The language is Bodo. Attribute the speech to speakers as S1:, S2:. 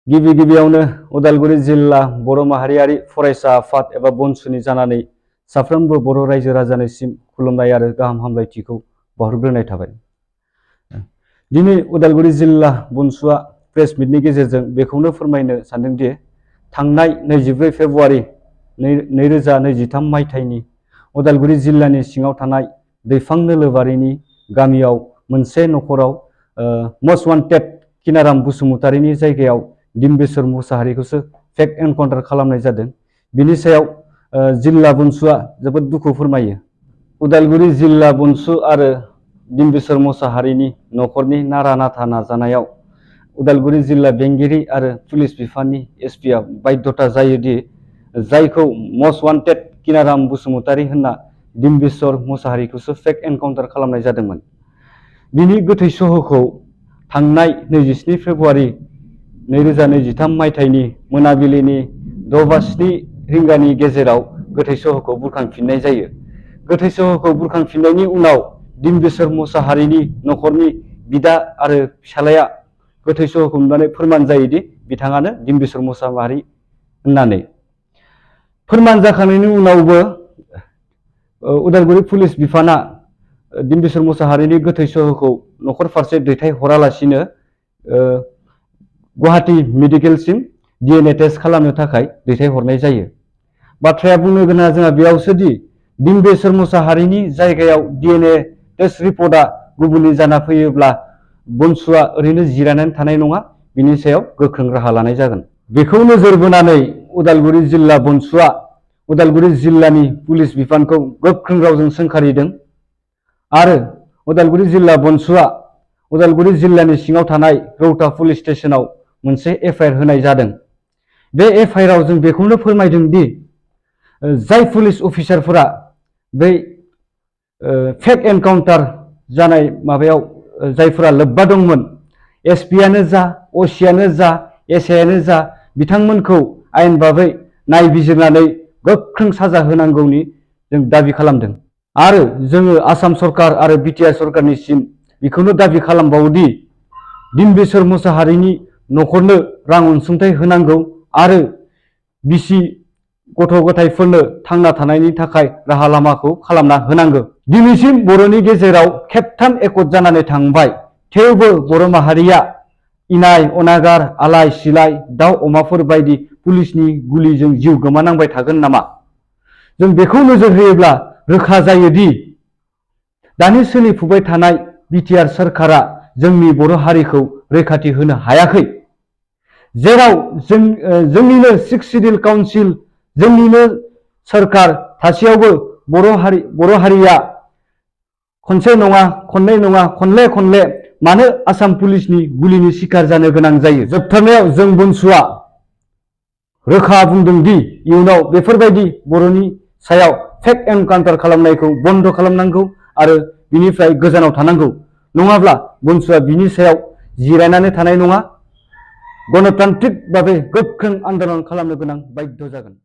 S1: गिबि गिबियावनो उदालगुरि जिल्ला बर' माहारियारि फरायसा आफाद एबा बनसुनि जानानै साफ्रोमबो बर' रायजो राजानिसिम खुलुमनाय आरो गाहाम हामलायथिखौ बावहरग्रोनाय थाबाय। दिनै उदालगुरि जिल्ला बनसुआ प्रेस मिटनि गेजेरजों बेखौनो फोरमायनो सानदोंदि थांनाय 24 फेब्रुआरि 2023 मायथाइनि उदालगुरि जिल्लानि सिङाव थानाय दैफां नोलोबारिनि गामियाव मोनसे नखराव मस्ट वान्टेड किनाराम बसुमतारीनि जायगायाव डिम्बेश्वर मुसाहारिखौसो फेक एनकाउन्टार खालामनाय जादों। बिनि सायाव जिल्ला बनसुआ जोबोद दुखु फोरमायो। उदालगुरि जिल्ला बनसु आरो डिम्बेश्वर मुसाहारिनि नखरनि नारा नाथा नाजानायाव उदालगुरि जिल्ला बेंगिरि आरो पुलिस बिफाननि एसपिआ बाध्यता जायोदि जायखौ मस्ट वान्टेड किनाराम बसुमतारी होनना डिम्बेश्वर मुसाहारिखौसो फेक एनकाउन्टार खालामनाय जादोंमोन। बिनि गोथै सहखौ थांनाय 27 फेब्रुआरि 2023 मायथाइनि मोनाबिलिनि 6:07 रिंगानि गेजेराव गोथै सहखौ बुरखांफिननाय जायो। गोथै सहखौ बुरखांफिननायनि उनाव डिम्बेश्वर मुसाहारिनि नखरनि बिदा आरो फिसालाया गोथै सहखौ नुनानै फोरमान जायोदि बिथाङानो डिम्बेश्वर मुसाहारि होननानै। फोरमान जाखांनायनि उनावबो उदालगुरि पुलिस बिफाना डिम्बेश्वर मुसाहारिनि गोथै सहखौ नखर फारसे दैथाय हरालासिनो गुवाहाटी मेडिकेलसिम DNA टेस्ट खालामनो थाखाय दैथाय हरनाय जायो। बाथ्राया बुंनो गोनां जोंहा बेयावसोदि डिम्बेश्वर मुसाहारिनि जायगायाव DNA टेस्ट रिपर्टआ गुबुननि जाना फैयोब्ला बनसुआ ओरैनो जिरायनानै थानाय नङा, बिनि सायाव गोख्रों राहा लानाय जागोन। बेखौ नोजोर बोनानै उदालगुरि जिल्ला बनसुआ उदालगुरि जिल्लानि पुलिस बिफानखौ गोख्रों रावजों सोंखारिदों आरो उदालगुरि जिल्ला बनसुआ उदालगुरि जिल्लानि सिङाव थानाय रौता पुलिस स्टेशनाव मोनसे FIR होनाय जादों। बे FIR आव जों बेखौनो फोरमायदों दि जाय पुलिस अफिसारफोरा बै फेक एनकाउन्टार जानाय माबायाव जायफोरा लोब्बा दंमोन, एसपिआनो जा, असिआनो जा, एसआइआनो जा, बिथांमोनखौ आयेन बाबै नायबिजिरनानै गोख्रों साजा होनांगौनि जों दाबि खालामदों। आरो जोङो आसाम सरकार आरो बिटिआर सरकारनिसिम बेखौनो दाबि खालामबावोदि डिम्बेश्वर मुसाहारिनि नखरनो रां अनसुंथाइ होनांगौ आरो बिसि गथ' गथायफोरनो थांना थानायनि थाखाय राहा लामाखौ खालामना होनांगौ। दिनैसिम बर'नि गेजेराव खेबथाम एकट जानानै थांबाय, थेवबो बर' माहारिया इनाय अनागार आलाय सिलाय दाउ अमाफोर बायदि पुलिसनि गुलिजों जिउ गोमानांबाय थागोन नामा? जों बेखौ नोजोर होयोब्ला रोखा जायोदि दानि सोलिफुबाय थानाय बिटिआर सरकारा जोंनि बर' हारिखौ रैखाथि होनो हायाखै। जेराव जोंनिनो 6 सिडिउल काउन्सिल, जोंनिनो सरकार थासेयावबो बर' हारिया खनसे नङा, खननै नङा, खनले मानो आसाम पुलिसनि गुलिनि शिकार जानो गोनां जायो? जोबथारनायाव जों बनसुआ रोखा बुंदों दि इयुनाव बेफोरबायदि बर'नि सायाव फेक एनकाउन्टार खालामनायखौ बन्द खालामनांगौ आरो बिनिफ्राय गोजानाव थानांगौ। नङाब्ला बनसुआ बिनि सायाव जिरायनानै थानाय नङा, गणतान्त्रिक भाबै गोख्रों आन्दोलन खालामनो गोनां बाध्य जागोन।